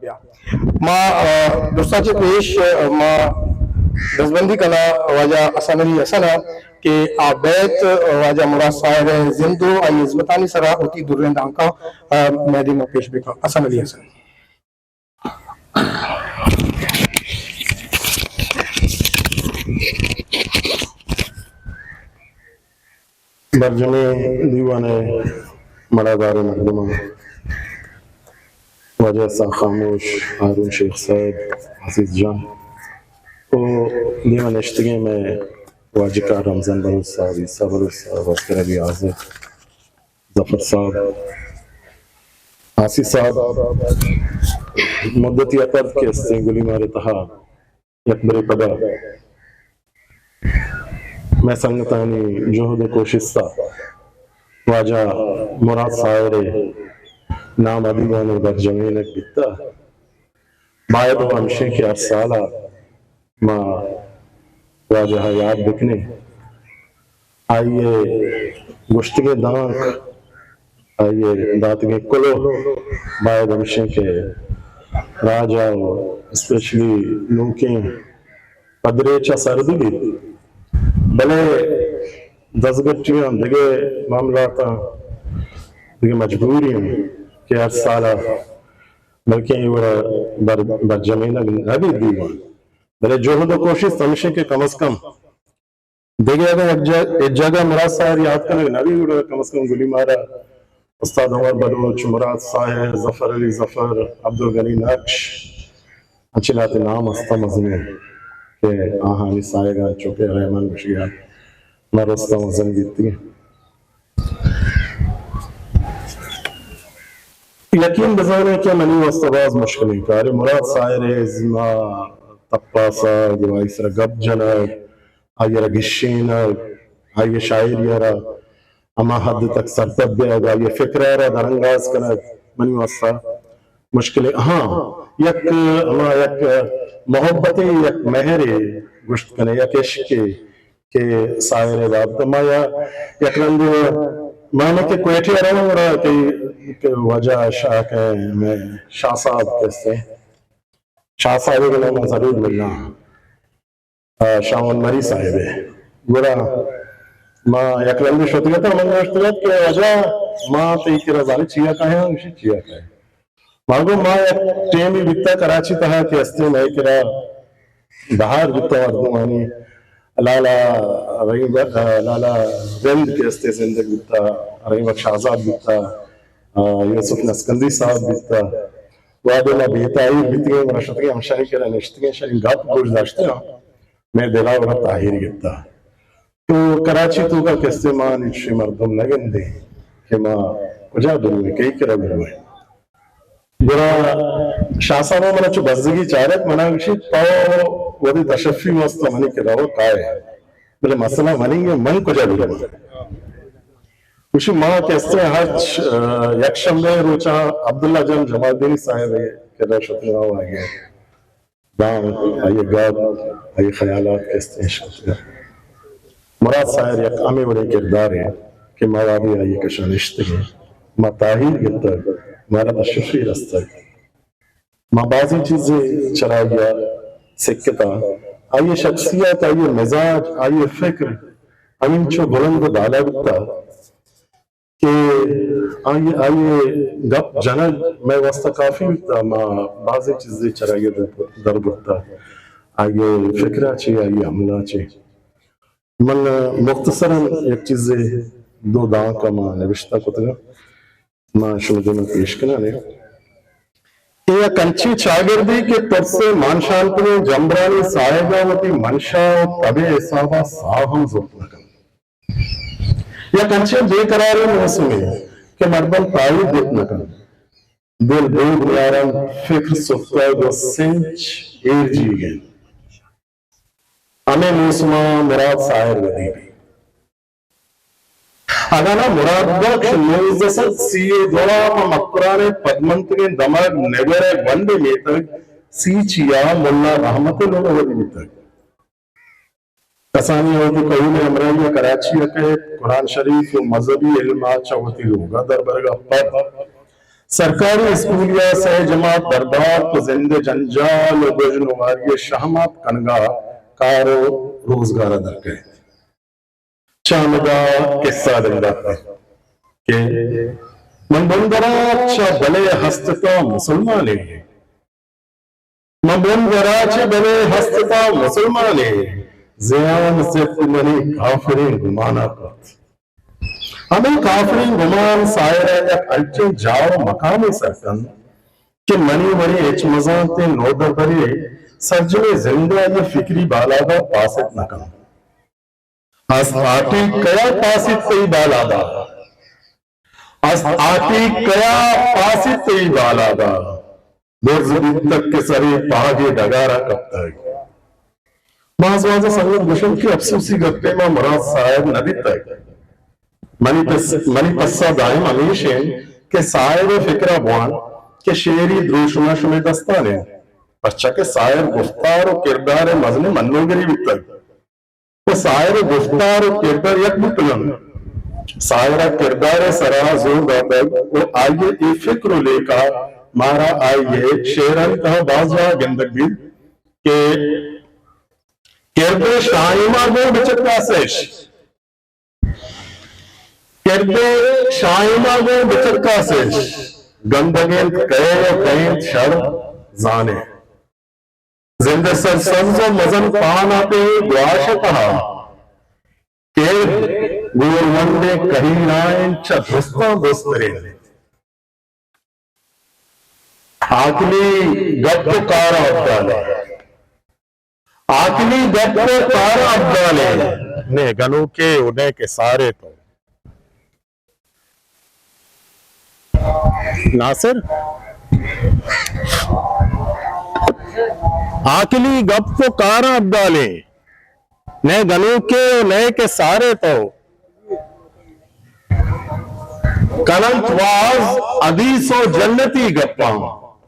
ما، آ، درستاں چہ پیش، آ، ما دزبندی کناں واجہ حسن علی حسن ءَ کہ آ بیت واجہ مراد ساحر ءِ زند ءُ آئی ءِ ہزمتانی سرا وتی دریں دانکاں، آ، مئے دیما پیش بکن۔ حسن علی حسن۔ برجمیں دیوان ءِ مڑاداریں مردماں، واجہ اسحاق خاموش، ہارون شیخ صاحب، عزیز جان، ءُ دیما نشتگیں مئے واجکار رمضان بلوچ صاحب، عیسیٰ بلوچ صاحب، اصغر علی آزاد، ظفر صاحب، آسی صاحب، مدتی ءَ پد کہ استیں گلی مارے تہا یک برے پدا مئے سنگتانی جہد ءُ کوشست ءَ واجہ مراد ساحر ءِ نام ءَ دیوان ءِ برجمینگ بیتہ۔ باید ءُ ہمشیں کہ ہر سال ءَ ما واجہ ءَ یات بکنیں۔ آئی ءِ گوشتگیں دانک، آئی ءِ داتگیں کلوہ باید ہمشیں کہ راج ءَ ءُ اسپیشلی نوکیں پدریچ ءَ سر بہ بیت، بلے دزگٹیاں، دگہ معاملاتاں، دگہ مجبوریاں کہ ہر سال ءَ بلکیں اے وڑ ءَ بر-، برجمینگ نہ بیت دیوان۔ بلے جہد ءُ کوشست ہمشیں کہ کم از کم دگہ اگاں یک جا-، یک جاگہ مراد ساحر یات کنگ نہ بیت، گڑا کم از کم گلی مارا استاد عمر بلوچ، مراد ساحر، ظفر علی ظفر، عبدالغنی نقش، انچیں لہتے نام استاں مزنیں کہ آہانی ساہگاں چوکہ رحمان گوشگ ءَ ما رستاں مزن بیتگیں۔ یقین بزانیں کہ منی واسطہ باز مشکلیں کارے۔ مراد ساحر ءِ ازم ءَ تپاس ءَ، آئی سرا گپ جنگ، آئی ءَ را گشینگ، آئی ءِ شاعری ءَ را ہما حد تک سرپد دیگ، آئی ءِ فکر ءَ را درانگاز کنگ منی واسطہ مشکلیں۔ ہاں، یک، ہما یک محبتے، یک مہرے گوشت کنے، یک عشقے کہ ساحر ءِ بابت ءَ ما یا یک رندے ما نہ کہ کوئٹہ ءَ رواں گڑا کہ، کہ واجہ شاہ کہ مئے شاہ صاحب کہ استیں، شاہ صاحب ءِ گوں ما ضرور ملاں۔ آ، شاہ محمد مری صاحب ءَ۔ گڑا ما یک رندے شتگ اتاں، من گوشتگ ات کہ واجہ ما تئی کرا زانے چیا کایاں؟ گوشی چیا کایاں؟ ما گو ما یک ٹیمے بیتا کراچی تہا کہ استیں مئے کرا بہار بیتا مردمانی، لالا رحیم بخ-، لالا رند کہ استیں زندگ بیتا، رحیم بخش آزاد بیتا، آ، یوسف نسکندی صاحب بیتا۔ وہدے ما بے تاہیر بیتگیں، گڑا شتگیں ہمشانی کرا نشتگیں، شانی گپ گوش داشتگاں، مئے دلا گڑا تاہیر گپتا۔ تو کراچی توکا کسے ما انچیں مردم نہ گندیں کہ ما کجا برویں، کئی کرا برویں۔ گڑا شاہ صاحب منا چو بزگی چارت، منا گوشی، تو وتی تشفی واسطہ منی کرا کائے، بلے مسئلہ منی ہے، من کجا برویں؟ گوشی، ما کسے ہرچ، آ، یک شنبے روچا عبداللہ جان جمالدینی صاحب کرا شتگاں، آئی دانک، آئی گپ، آئی خیالات کہ استیں شتگ۔ مراد ساحر یک ہمے وڑیں کردارے کہ ما وہدے آئی کشا نشتگیں، ما تاہیر گپتگ، مارا تشفی رستگ۔ ما بازیں چیزے چرائی ءَ سکتاں۔ آئی شخصیت، آئی مزاج، آئی فکر ہمینچو بلند و بالا بوتا کہ آئی، آئی گپ جنگ مئے واسطہ کافی بیتا، ما بازیں چیزے چرائی ءَ در، در برتا۔ آئی فکر ءَ چے، آئی عمل ءَ چے۔ من مختصراً یک چیزے دو دانک ما نبشتہ کتگاں، ما شما دیما پیش کنانے۔ اے یک انچیں چاگردے کہ ترس ءِ مانشانتگیں جمبرانی ساہگ ءَ وتی منشا و تب ءِ حساب ءَ ساہ ہم زرت نہ کنت۔ یک انچیں بے قراریں موسمے کہ مردم تائید گپت نہ کنت۔ دل بود نیارنت، فکر ستگ و سنچ ایر جیگ انت۔ ہمے موسم ءَ مراد ساحر ودی بیت۔ اگاں نہ، مراد بخش نوزدہ سد سی و دو ءَ پہ مکران ءِ پدمنتگیں دمگ نگر ءِ گونڈیں میتگ سیچی ءَ ملا رحمت ءِ لوگ ءَ ودی بیتگ۔ کسانی ءَ وتی کہول ءِ ہمراہی ءَ کراچی ءَ کئیت، قرآن شریف و مذہبی علم ءَ چہ وتی لوگ ءَ دربرگ ءَ پد سرکاری اسکولیا سئے جماعت دربار تو زند جنجال و گژن و واری شہمات کنگا کار و روزگارا درکئیت۔ چہ ہمدا قصہ بندات کہ من بندرا چہ بلے ہستتاں مسلمانے۔ من بندرا چہ بلے ہستتاں مسلمانے، زیان صرف منی کافریں گمانا کرت۔ ہمے کافریں گمان ساحرا یک انچیں جاہ و مقامے سر کنت کہ منی وڑیں ہچ مزانتیں نودربرے سرجمیں زندا یہ فکری بالادا پاسد نہ کنت۔ است آٹیگ کیا پاسیت تئی بالادا؟ است آٹیگ کیا پاسیت تئی بالادا؟ برز بیتگ کہ سرے پاگے ڈگارا کپتگ۔ باز واجہ سنگت گوشنت کہ افسوسی گپے ما مراد ساحر نہ بیتگ۔ منی پس-، منی پسہ دائم ہمیش انت کہ ساحر ء فکرا بوان کہ شعری دروشما شمئے دستان انت، پرچا کہ ساحر گفتار و کردار ء مزنیں منوگری بیتگ۔ و ساحر ء گفتار و کردار یک بوتگ انت۔ ساحر ء کردار ء سرا زور داتگ و آئی ء اے فکر و لیکہ مارا آئی ء شعرانی تہا باز جاہ گندگ بیت کہ کرد ء شاہیما گوں بچکاسش، کرد ء شاہیما گوں بچکاسش، گندگ انت کئے و کئے انت شر زانے۔ زند ء سرسبز و مزن پہناتیں گواش ء تہا کرد گورونڈیں کہیرائیں چہ درستاں درستریں۔ ہاکلی گپ و کار ابدالے، ہاکلی گپ و کار ابدالے، نے گنوکے و نے کہ سارے تو۔ ناصر، آکلی گپ و کاراں ابدالیں، نئے گنوکے و نئے کہ سارے تو۔ کننت واز حدیث و جنتی گپاں۔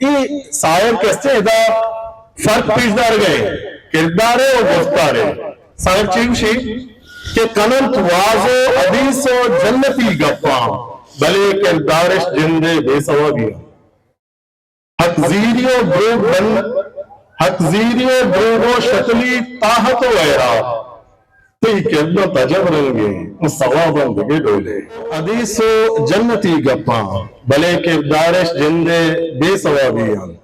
اے ساحر کسے ادا فرق پیش دارگ ء کردارے و گفتارے۔ ساحر چی گوشی کہ کننت واز و حدیث و جنتی گپاں، بلے کردارش جندے بے سوابی۔ حق زیری و دروگ بند، حق زیری و دروگ و شتلی طاحت و ویرا، تئی کرد و تجب رنگیں و سواباں دگہ ڈولے۔ حدیث و جنتی گپاں، بلے کردارش جندے بے سوابی انت۔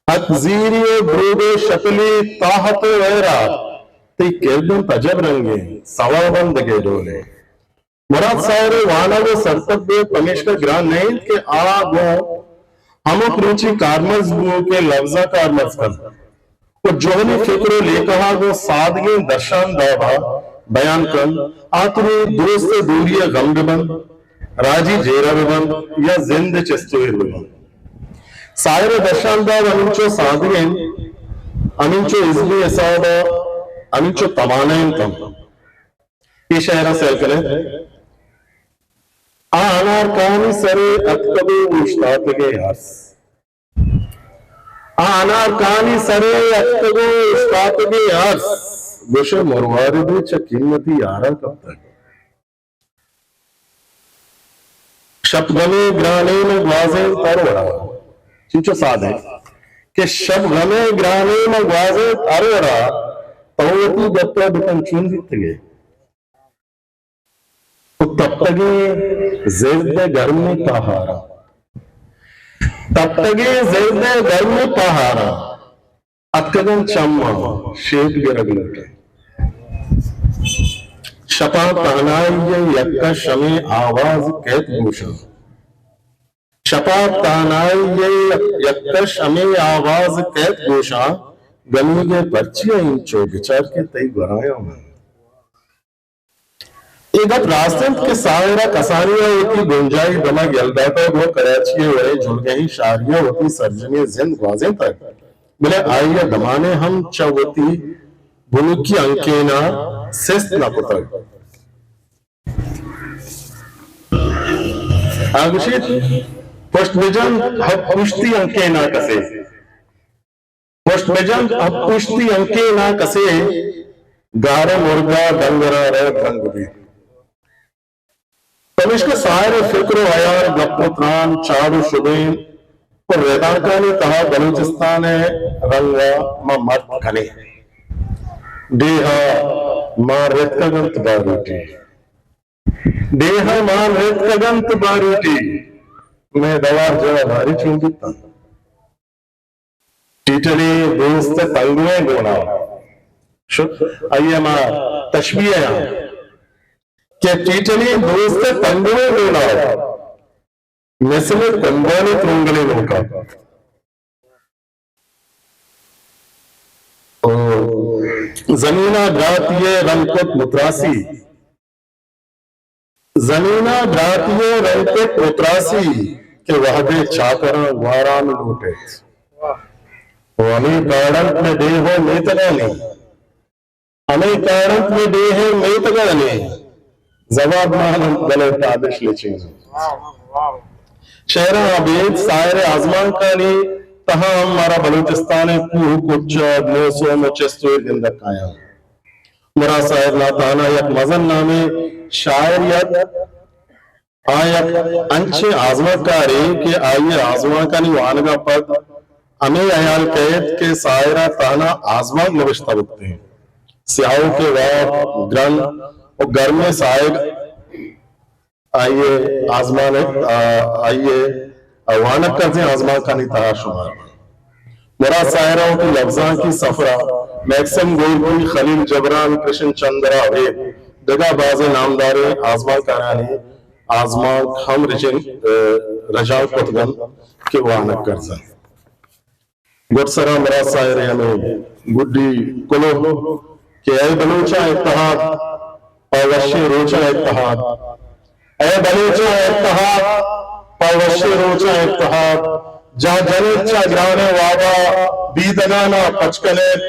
حق زیری و دروگ و شتلی طاحت و ویرا، تئی کرداں تجب رنگیں، سواباں دگہ ڈولے۔ مراد ساحر ء وانگ و سرپد بیت پمیشکا گران نہ انت کہ آ گوں ہمک روچی کارمرز بوؤکیں لبزاں کارمرز کنت و جہلی فکر و لیکہا گوں سادگیں درشان دابا بیان کنت، آ ترو دوست ء دوری ء غم بہ بنت، راجی جیڑہ بہ بنت یا زند ء چست و ایر بہ بنت۔ ساحر ء درشان داب ہمینچو سادگ انت، ہمینچو ازمی حساب ء ہمینچو توانا انت ہم۔ اے شعر ء سیل کنیں۔ آ انارکانی سرے اتکگ و اوشتاتگیں ارس۔ آ انارکانی سرے اتکگ و اوشتاتگیں ارس، گوشئے مرواردے چہ قیمتی یارا کپتگ۔ شپ غمے گرانین ء گوازینت ہر وڑا۔ چنچو سادے کہ شپ غمے گرانین ء گوازینت ہر وڑا، تو وتی گپ ء بکن چون بیتگے؟ تو تپتگیں زرد ء گرمیں تہارا، تپتگیں زرد ء گرمیں تہارا، اتکگاں چماں شیپ گرگ لوٹاں۔ شپاں تہنائی ء یکش ہمے آواز کیت گوشاں۔ شپاں تہنائی ء یکش ہمے آواز کیت گوشاں، گمیگ ء پرچیا انچو بچار کہ تئی گورایاں من۔ اے گپ راست انت کہ ساحر ء کسانی ء وتی بنجاہی دمگ یل داتگ و کراچی ء وڑیں جلگہیں شہرے ء وتی سرجمیں زند گوازینتگ، بلے آئی ء دمانے ہم چہ وتی بنکی ہنکین ء سست نہ کتگ۔ آ گوشیت، پشت بجن ہپ پشتی ہنکین ء کسے۔ پشت بجنت ہپ پشتی ہنکین ء کسے، گار ء مرگ ء ڈنگر ء رئوت رنگ بیت۔ پمیشکا ساحر ءِ فکر ءُ ہیال، گپ ءُ تران، چاڑ ءُ شبین ءُ ردانکانی تہا بلوچستان ءِ رنگ ءَ ما مٹ کنیں۔ ڈیہہ ءَ مان رتکگ اَنت باروٹی۔ ڈیہہ ءَ مان رتکگ اَنت باروٹی۔ مئے دوار جاہ باری چون بیت اَنت۔ ٹیٹلیں دوست ءِ تنگویں گونا۔ شت، آئی ءَ ما تشبیہ ءَ کہ ٹیٹلیں دوست ءِ تنگویں گونا، مثل کمبانی ترونگلیں نوکا۔ او زمینا براتی ءِ رنگ کت متراسی۔ زمینا براتی ءِ رنگ کت متراسی، کہ وہدے چاکراں گواران لوٹ ایت۔ او ہمے کاڑ اَنت مئے ڈیہہ ءُ میتگانی۔ ہمے کاڑ اَنت مئے ڈیہہ ءُ میتگانی۔ زواب مان اَنت بلے تابش لچین اَنت۔ شعراں ابید ساحر ءِ آزمانکانی تہا ہم مارا بلوچستان ءِ کوہ ءُ کچگ، موسم ءُ چست ءُ ایر گندگ کایاں۔ مراد ساحر ناتہنا یک مزن نامیں شاعرے اَت، آ یک انچیں آزمانکارے کہ آئی ءِ آزمانکانی وانگ ءَ پد ہمے ہیال کئیت کہ ساحر ءَ تہنا آزمانک نبشتہ بوتیں۔ سیاہوکیں واب، گرند ءُ گرمیں ساہگ آئی ءِ آزمان، آ، آئی ءِ وانگ کرزیں آزمانکانی تہا شمار بنت۔ مراد ساحر ءَ وتی لبزانکی سفر ءَ میکسم گورکی، خلیل جبران، کرشن چندر ءُ ابید دگہ بازیں نامداریں آزمانکارانی آزمانک ہم رجن-، ءَ، رجانک کتگ اَنت کہ وانگ کرز اَنت۔ گڈسرا مراد ساحر ءِ ہمے گڈی کلوہ کہ اے بلوچاں اتحاد، پہ وشیں روچاں اتحاد۔ اے بلوچاں اتحاد، پہ وشیں روچاں اتحاد۔ جاہ جنیت چہ گرانیں وابا، بیدگاناں پچ کنیت۔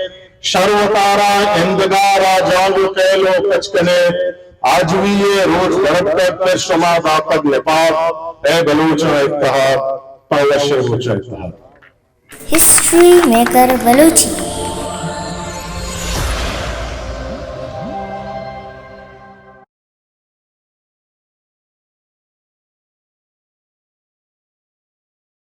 شر وتارا اندگارا جانگ ءُ کیل ءُ کچ کنیت۔ آجوئی ءِ روچ درتکگ پر شما داتگ نپاد۔ اے بلوچاں اتحاد، پہ وشیں روچاں اتحاد۔ History maker Balochi.